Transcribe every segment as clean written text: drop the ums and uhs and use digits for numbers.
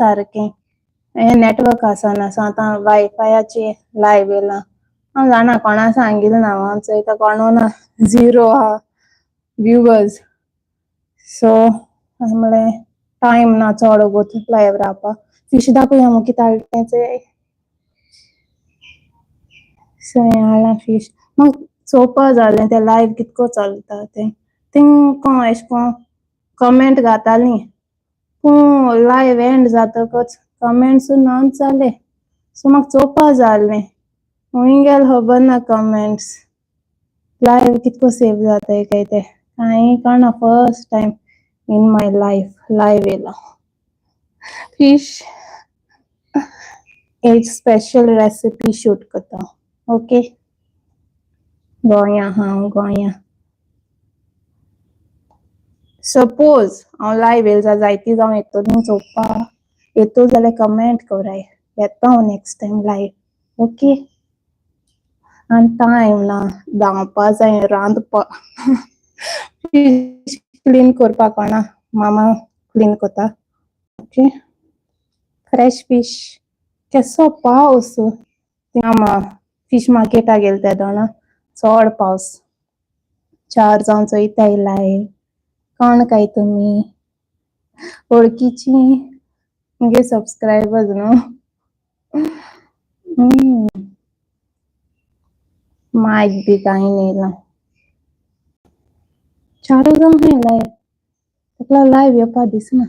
सारकें. हें नेटवर्क आसना सो आतां वायफायाचे लायव्ह येयलां. हांव जाणा कोणा सांगिल् ना हांव चोयता कोणू ना, झिरो आहा व्युवर्स. सो हांवें म्हणलें टायम ना चड वोगोत लायव्ह रावपाक. फिश दाखोवया मु कितें हाडलें तें चोय. सो हें हाडलां फिश. म्हाका चोवपा जालें तें लायव्ह कितको चलता तें. थिंग एशें कोन्न कमेंट घातालीं पूण लायव्ह एंड जातकच कमेंट्स नाच जाले. सो म्हाका चोवपा जालें हुंय गेल खबर ना कमेंट्स लायव्ह कितको सेव जाताय काय ते कांय कळना. First time in my life live येयलां. फिश एक स्पेशल रेसिपी शूट करता. ओके, गोंया हांव गोंया. सपोज हांव लायव्ह येयला जाल्यार जायती जावं येतली चोवपा. येतो जाल्यार कमेंट कराय, येता हांव नेक्स्ट टायम लायव्ह. ओके, आनी टायम ना, धांवपा जाय रांदपा. फिश क्लीन करपाक कोणा मामा क्लीन करता. Okay, fresh fish. केसो पावस. मामा फिश मार्केटा गेले तेदोना चड पावस. चार जावन चोयताय लायव्ह. कोण काय तुमी वळखीची? मुगे सबस्क्रायबर्स न्हू. मायक बी कांय येयला. चार जावन आहाय लायव्ह. ताका लायव्ह येवपा दिसना.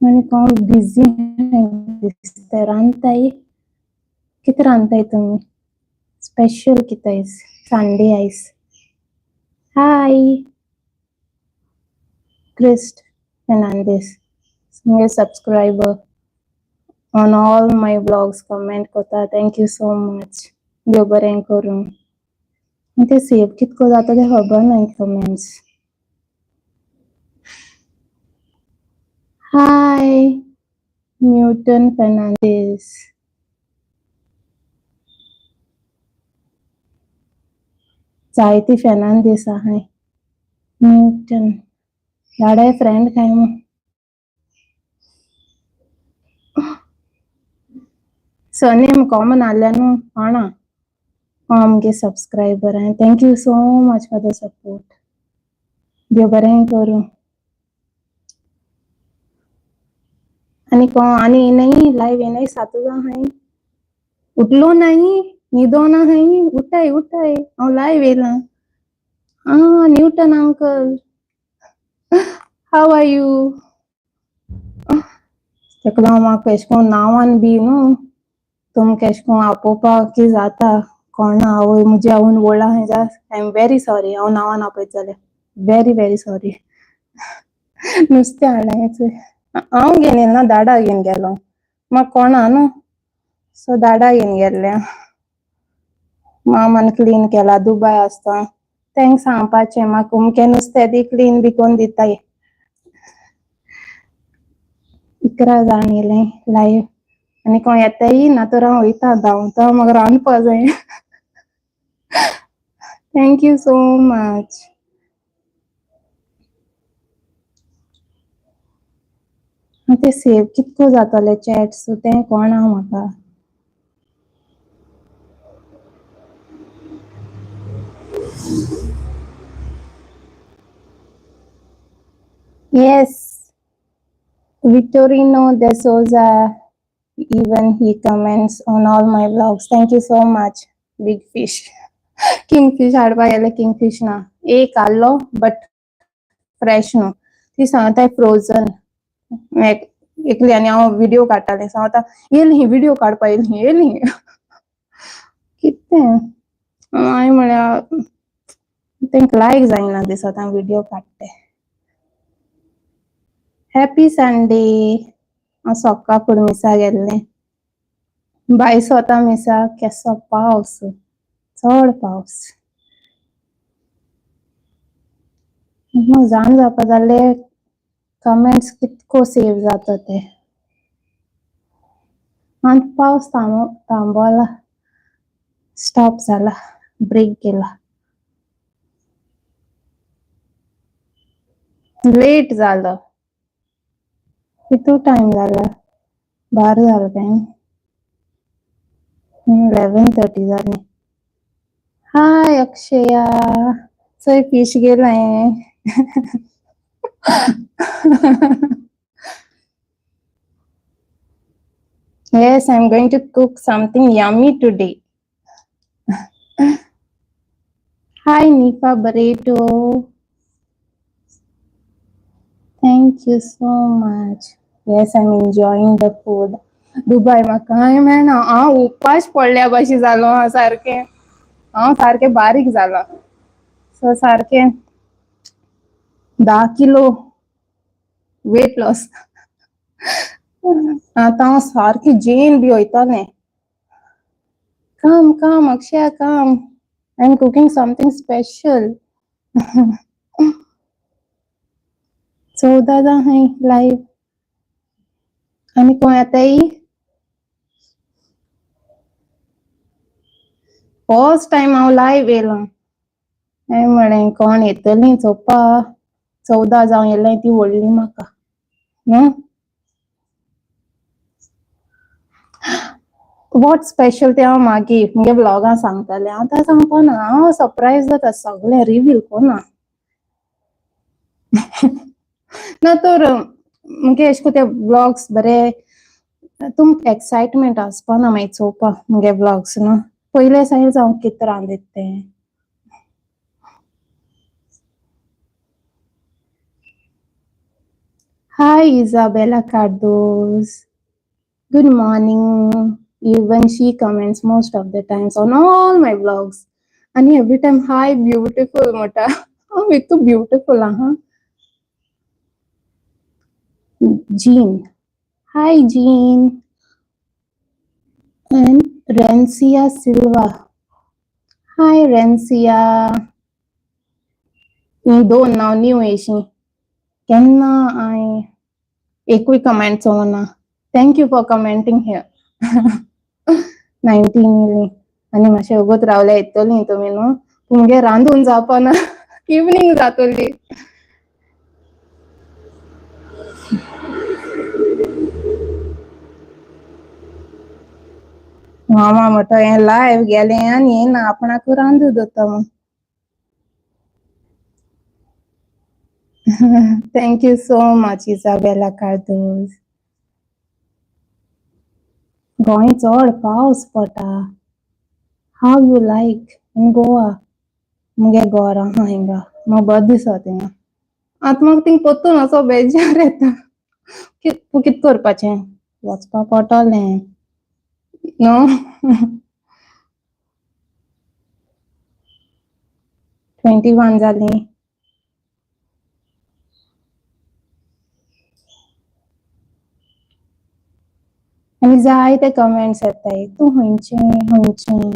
आनी कोण बिजी दिसता. रांदताय? कितें रांदताय तुमी? स्पेशल कितें आयज? संडे आयज. हाय क्रिस्ट फर्नांडीस, मुगे subscriber. On all my vlogs comment करता. Thank you so much. देव बरें करूं. ते सेव कितको जाता तें खबर ना कमेंट्स. हाय न्यूटन फर्नांडीस. जायती फर्नांडीस आहाय. न्यूटन दाडाय फ्रेंड काय मू. सरनेम कॉमन आहल्या न्हू कोणा. हांव मुगे सबस्क्रायबर आनी thank you so much for the support. देव बरें करूं. आनी कोण आनी येयनाय लायव्ह येयनाय सातू आहाय. उठलो नाही, न्हिदोन आहाय. उठाय उठाय, हांव लायव्ह येयलां. आं Newton uncle, how are you? ताका लागून म्हाका एशें कोन्न नांवान बी न्हू तुमकां एशें कोन्न आपोवपाक कितें जाता कोणा. आवय मुजी आवयन व्हडला आहाय जाल्यार I am very sorry. हांव नांवान आपयता जाल्यार व्हेरी व्हेरी सॉरी. नुस्तें हाडलें चोय. हांव घेवन येयला ना, दाडा घेवन गेलो. म्हाका कोणा न्हू सो दाडा घेवन गेल्लें. मामान क्लीन केला दुबाय आसता. तेंका सांगपाचें म्हाका अमकें नुस्तें दी, क्लीन बी कोन्न दिताय. 11 जाण येयले लायव्ह. आनी कोण येताय ना तर हांव वयता धांवता, म्हाका रांदपा जाय. Thank you so much. ते सेव कितको जातले चॅट्स तें कोणा म्हाका. Yes, Victorino de Souza, even he comments on all my vlogs. Thank you so much. Big fish. Kingfish हाडपा गेले, किंगफिश ना. एक आहलो बट फ्रेश न्हू. ती सांगताय फ्रोझन. एकली आनी हांव व्हिडिओ काडटालें. सांगता येयली व्हिडिओ काडपा येयली येयली. कितें हांवें म्हळ्यार तेंका लायक जायना दिसता व्हिडिओ काडटे. Happy Sunday. हांव सोका फुडें मिसा गेल्लें. बाय स्वता मिसा. केसो पावस, चड पावस. जाण जावपा जालें कमेंट्स कितको सेव जाता ते. आनी पावस थांबोला, स्टॉप जाला, ब्रेक गेला. लेट जालो. कितू टायम जाला? 12 जाल काय? 11:30 जाली. हाय अक्षया, चोय फीश गेलाय. Yes, I'm going to cook something yummy today. Hi, Nifa Barreto. Thank you so much. Yes, I'm enjoying the food. Dubai म्हाका कांय मेळना. हांव उपास पडल्या भाशेन जालो हांव सारकें. हांव सारकें बारीक जालां. सो सारकें 10 किलो वेट लॉस. आतां हांव सारकें जेन बी वयतलें. Come, come, Akshaya, come. I'm cooking something special. 14 जां लायव्ह. आनी कोण येताय? फर्स्ट टायम हांव लायव्ह येयलां. हांवें म्हळें कोण येतलीं चोवपा. 14 जावन येयलाय ती व्हडली म्हाका न्हू. What special तें हांव मागीर मुगे ब्लॉगान सांगतलें. हांव आतां सांगपाना. हांव सरप्रायज जाता सगळें रिवील कोन्ना. ना तर मुगे एशें कोन्न ते ब्लॉग्स बरे तुमकां एक्सायटमेंट आसपाना मागीर चोवपा मुगे ब्लॉग्स न्हू. पयले सायज हांव कितें रांदता तें. Hi Isabella Cardoz. Good morning. Even she comments most of the times on all my vlogs. And every time, hi, beautiful Mota. Oh, it's so beautiful, huh? Jean. Hi, Jean. And Rencia Silva. Hi, Rencia. ही दोन नांव new Yeshi. केन्ना हांवें एकूय comment चोवना. Thank you for commenting here. 19 येयलीं आनी मातशें वगत रावल्या येतलीं तुमी न्हू. तुमगे रांदून जावपाना. इवनींग जातली. मामा म्हणटा हें लायव्ह गेलें आनी येना आपणाकू रांदू दवरता म्हूण. Thank you so much, Isabella Cardoz. Goa चड पावस पडटा. How you like in Goa? मुगे घर आहा हिंगा. म्हाका बरें दिसता थिंगा. आतां म्हाका थिंग परतून असो बेजार येता. कित करपाचें? वचपा पडटलें न्हू. 21 जालीं. आनी जायते कमेंट्स येताय. तूं खंयचें खंयचें?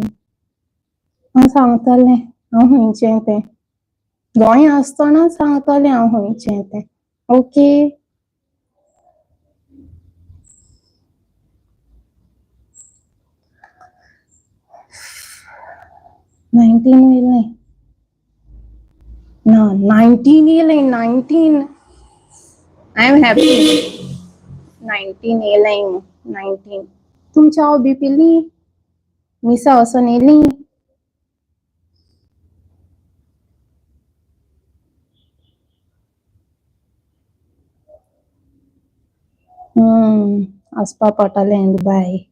हांव सांगतलें हांव खंयचें तें. गोंय आसतना सांगतलें हांव खंयचें तें. ओके. 19 येयलें. ना 19 येयलें 19. I am happy. 19 येयलें 19. तुम चाव बी पिली? मिसा वचोन येयली? वचपा पडटलें Dubai.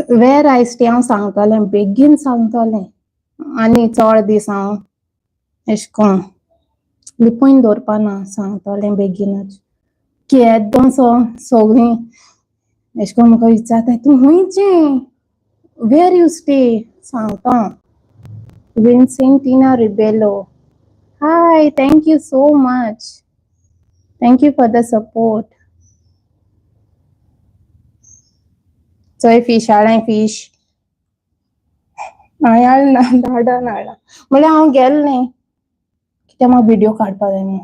Where I stay हांव सांगतलें बेगीन सांगतलें. आनी चड दीस हांव एशें कोन्न लिपोवन दवरपाना सांगतलें बेगीनच. की येदोसो सगळीं एशें कोन्न म्हाका विचारताय तूं खंयचें? Where you stay? सांगता हांव. Vincentina Rebelo. Hi, thank you so much. Thank you for the support. चोय फीश हाडलें फीश. हांवें हाडलें ना, दादान हाडलां. म्हणल्यार हांव गेल्लें कित्याक म्हाका व्हिडियो काडपा जाय म्हूण.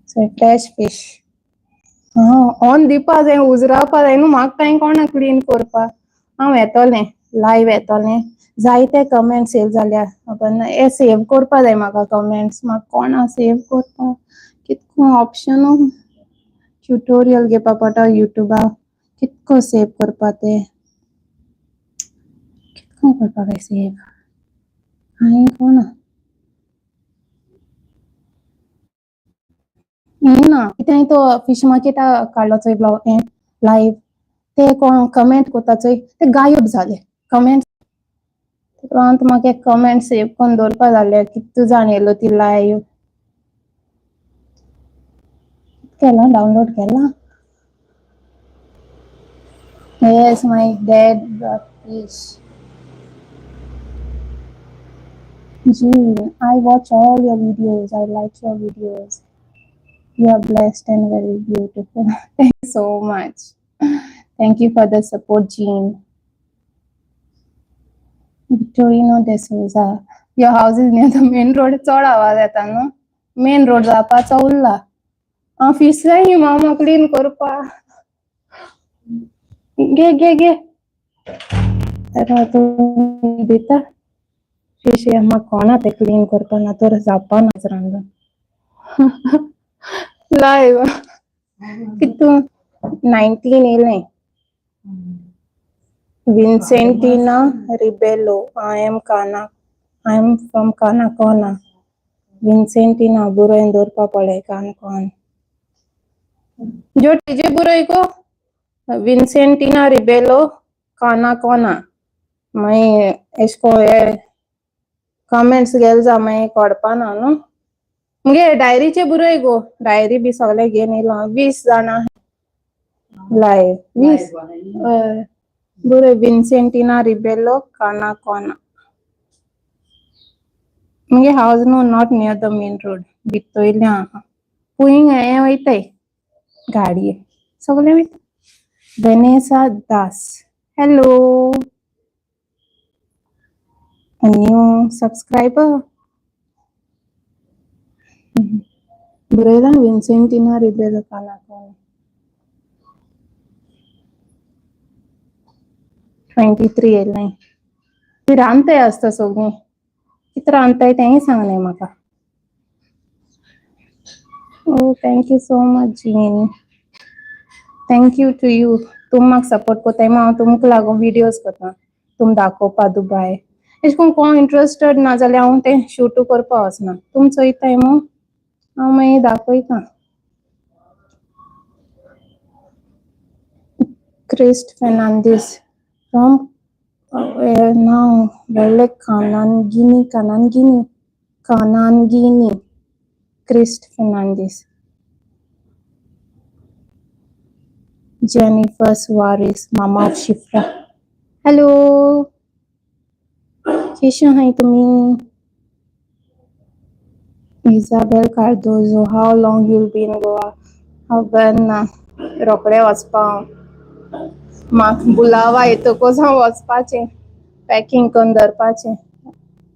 चोय फ्रेश फीश. ऑन दिवपा जाय उजरावपा जाय न्हू. म्हाका कांय कोणा क्लीन करपा. हांव येतलें लायव्ह येतलें. जायते कमेंट्स येयले जाल्यार हे सेव करपा जाय म्हाका कमेंट्स. म्हाका कोणा सेव करपा. कितको ऑप्शन ट्युटोरियल घेवपा पडटा यूट्यूबार कितको सेव करपा ते कितको करपा काय सेव कांय कोना ना कितें तो फिश मार्केटा काडलो चोय ब्लॉग हें लायव ते कोण कमेंट करता चोय ते गायब जाले कमेंट उपरांत म्हाका कमेंट सेव करून दवरपा जाले कितू जाण येयलो ती लायव केला डावनलोड केला. Yes, my dad brought fish. Jean, I watch all your videos. I like your videos. You are blessed and very beautiful. Thank you so much. Thank you for the support, Jean. Victorino de Souza. Your house is near the main road. चड आवाज येता न्हू main road जावपाचो उरला. हांव fish जाय मामा clean करपा. घे घे घे तूं दिता फिश म्हाका कोणा ते क्लीन करपा ना तर जावपा ना रांदून लायव कितू 19 येयलें. Vincentina Rebello. I am Kana. I am from Canacona. Vincentina बरोवन दवरपा पडलें काणकोण. जो टीजे बरोय गो विन्सेंटिना रिबेलो कानाकोना. मागीर एशे को हे कमेंट्स गेले जा मागीर कळपा ना न्हू. मुगे डायरीचे बरोय गो डायरी बी सगळे घेवन येयलो हांव. 20 जाणां लायव 20. हय बरोय विन्सेंटिना रिबेलो कानाकोना. मुगे हावज न्हू not near the main road भितोयलें आहा पूण हें वयताय गाडये सगळे वयता. Vanessa Das, hello, a new subscriber. बरयलां विन्सेंटिना रिबेलो कानाकोना. 23 येयलें. ती रांदताय आसता सगळीं कितें रांदताय तेंय सांगलें म्हाका. Oh, thank you so much, Jean. Thank you to you. तुम म्हाका सपोर्ट करताय हांव तुमकां लागून विडियोज करता तुम दाखोवपा दुबाय. एशें करून कोण इंट्रस्टेड ना जाल्यार हांव तें शूट करपा वचना. तुम चोयताय मू हांव मागीर दाखयता. क्रिस्ट फेर्नांडीस फ्रॉम नांव व्हडलें कानानगिनी कानानगिनी कानानगिनी Christ Fernandes. Jennifer Suarez, Mama of Shifra. Hello. कशें आहाय तुमी? Isabel Cardozo, how long you'll be in Goa? खबर ना. रोखडें वचपा हांव. म्हाका बुलावा येतकूच हांव वचपाचें. पॅकिंग करून दवरपाचें.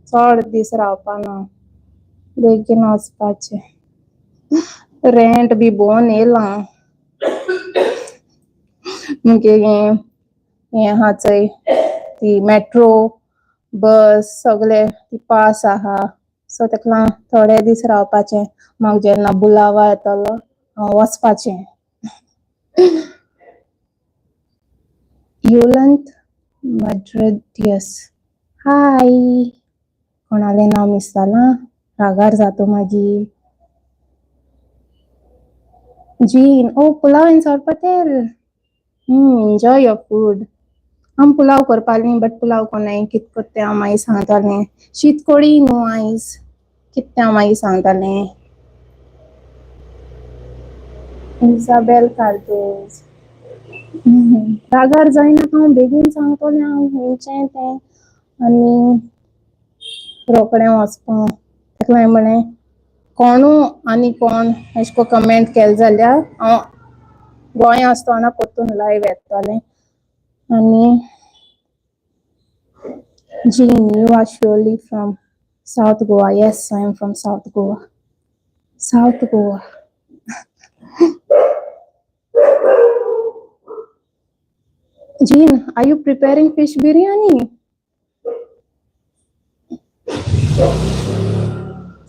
चड दीस रावपा ना. बेगीन वचपाचें. रेंट बी भोवन येयलां. मुगे हें हें आहा चोय ती मेट्रो बस सगळे ती पास आहा. सो तेका लागून थोडे दीस रावपाचें. म्हाका जेन्ना बुलावा येतलो हांव वचपाचें. युलंत मड्रडियस हाय. कोणालें नांव मिस जालां रागार जाता मागीर. Jean, oh pulao and sorpotel. Enjoy your food. आम पुलाव करपाली बट पुलाव कोन्नाय कित कोत्ता तें हांव मागीर सांगतालें. शीत कोडी न्हू आयज कित तें हांव मागीर सांगतालें. इजाबेल कार्दोज. रागार जायना हांव बेगीन सांगतलें हांव खंयचें तें आनी रोखडें वचपा. तेका हांवें म्हणलें कोणू आनी कोण एशें को कमेंट केलें जाल्यार हांव गोंया आसतना परतून लायव येतलें. आनी Jean, you are surely from South Goa. Yes, I am from South Goa. South Goa. Jean, are you preparing fish biryani?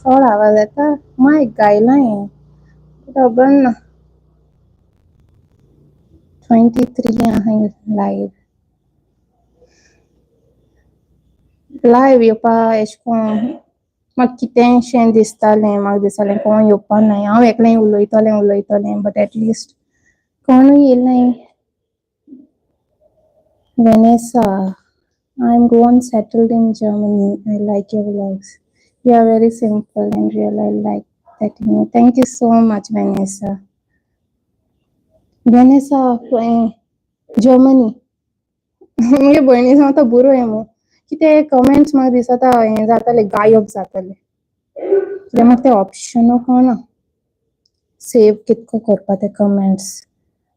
चड आवाज येता मायक गायलां हें. खबर ना. 23 आहाय लायव्ह. लायव्ह येवपा एशें कोन्न म्हाका कितेंशें दिसतालें, म्हाका दिसतालें कोण येवपा नाय, हांव एकलें उलयतलें उलयतलें, बट एटलिस्ट कोणूय येयले नाय. Vanessa, I am Goan, settled in Germany. I like your vlogs. You are very simple and real. I like that in you. Thank you so much, Vanessa. Vanessa, Germany. मुगे भयणी सांगता बरो मू कितें comments म्हाका दिसता हें जाताले, गायब जाताले कित्याक म्हाका ते ऑप्शनू कळना सेव कितको करपा ते कमेंट्स.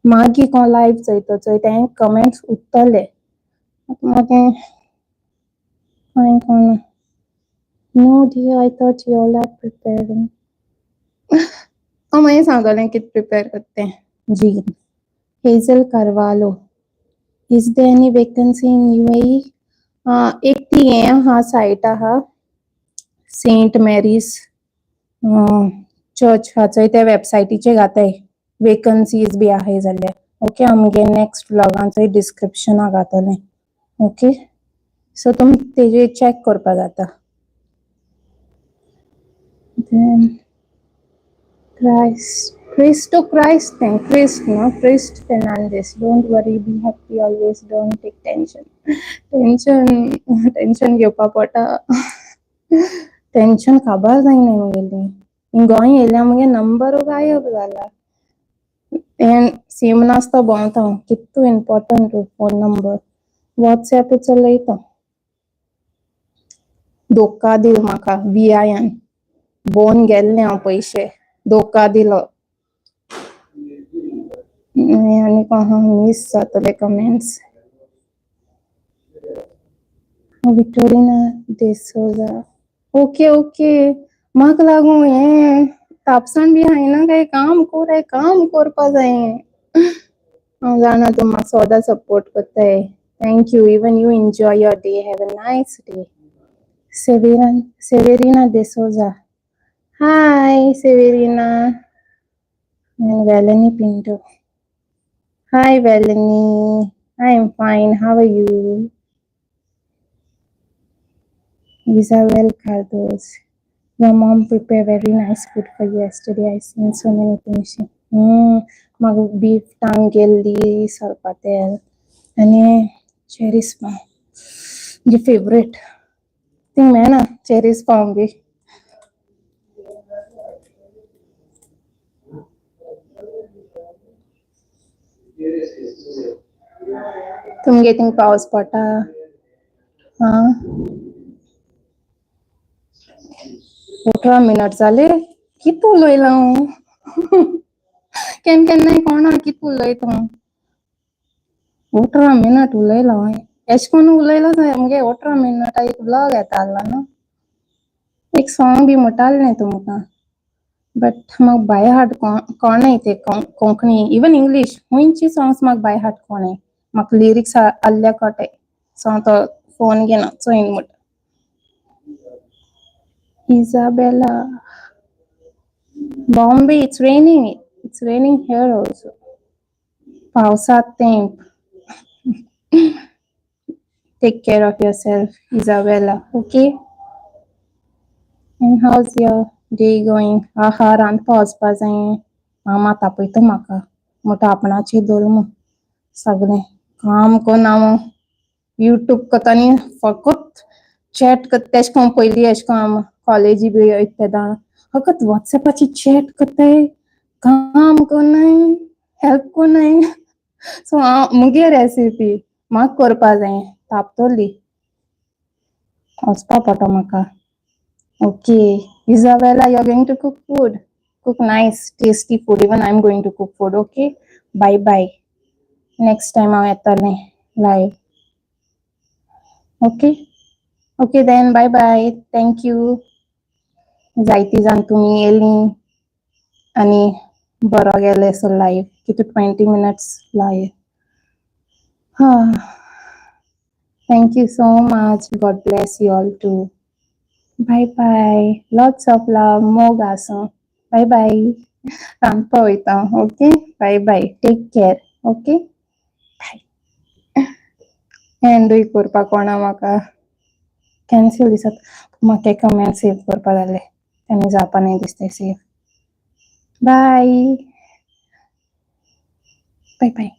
मागीर कोण लायव्ह चोयता चोय ते कमेंट्स उत्तले, म्हाका कांय कळना. No dear, I thought you all are preparing. हांव मागीर सांगतलें कितें प्रिपेर करता तें. जी Hazel Carvalho, is there any vacancy in UAE? एक ती हें आहा, सायट आहा, सेंट मॅरीज चर्च आहा चोय, त्या वेबसायटीचेर घाताय वेकन्सीज बी आहाय जाल्यार. ओके, आमगे नेक्स्ट व्लॉगान चोय डिस्क्रिप्शना घातलें. ओके, सो तुमी तेजेर चॅक करपा जाता. Then Christ, Christo, Christ thing, Christ, no, Christ Fernandez. Don't worry, be happy always. Don't take tension. Tension, tension घेवपा पडटा. टेन्शन काबार जायना मुगेली. गोंय येयल्या मुगे नंबर गायब जाला. सिम नासता भोंवता हांव. कितू इम्पॉर्टंट फोन नंबर. वॉट्सएप चलयता. धोका दिलो म्हाका व्ही आयन. भोवन गेल्ले हांव पयशे. धोका दिलो. आनी कोण मीस जातले comments. Victorina D'Souza, okay okay. म्हाका लागू हें तापसाण बी हायना काय काम कोराय, काम करपा जाय. हांव जाणा तूं म्हाका सदां सपोर्ट करताय. Thank you. Even you enjoy your day. Have a nice day. Severin, Severina D'Souza. Hi, Severina. And Velani Pinto. Hi, Velani. I am fine. How are you? Isabel Cardos. Your mom prepared very nice food for you yesterday. I seen so many things. म्हाका beef टांग केल्ली सोरपातेल आनी cherries पाव, म्हजे favourite. Thing मेळना cherries पाव बी. तुमगे thing पावस पडटा? आं, 18 मिनट जाले. कित उलयलां हांव? केन्ना केन्नाय कोणा कित उलयता हांव. 18 मिनट उलयलां हांवें. एशें कोन्न उलयलां जाय मुगे 18 मिनटां एक व्लॉग येतालो न्हू. एक सॉंग बी म्हणटालें तुमकां, बट म्हाका बाय हार्ट कोणाय ते कोंकणी, इवन इंग्लीश खंयची सॉंग्स म्हाका बाय हार्ट कोणाय. म्हाका लिरिक्स आहल्या कळटाय. सो हांव तो फोन घेना चोयन म्हणटा. Isabella, Bombay, it's raining. It's raining here also. पावसात तेंप. Take care of yourself, Isabella. Okay? And how's your day going? आहा, रांदपा वचपा जाय. मामा तापयता म्हाका. मोठो आपणाचे धोल सगळें काम कोन्न हांव युट्यूब करता आनी फकत चॅट करता. तेशें कोन्न पयलीं एशें कोन्न आम कॉलेजी बी वयता तेन्ना फकत वॉट्सएपाचेर चॅट करताय, काम कोन्नाय, हेल्प कोन्नाय. सो हांव मुगे रेसिपी म्हाका करपा जाय. तापतली, वचपा पडटा म्हाका. Okay, Isabella, you are going to cook food. Cook nice tasty food. Even I am going to cook food. Okay, bye bye. Next time हांव येतलें live. Okay, okay then, bye bye. Thank you. जायती जाण तुमी येयलीं आनी बरो गेलें so live. कितू 20 मिनट्स लायव्ह. हा, thank you so much. God bless you all too. Bye bye. Lots of love. मोग आसूं. Bye bye. रांदपा वयता. Okay, bye bye, take care. Okay, bye. एंडूय करपाक कोणा म्हाका कॅन्सील दिसत. म्हाका कमेंट सेव करपा जालें तेन्ना जावपा न्ही दिसता सेव. बाय बाय बाय.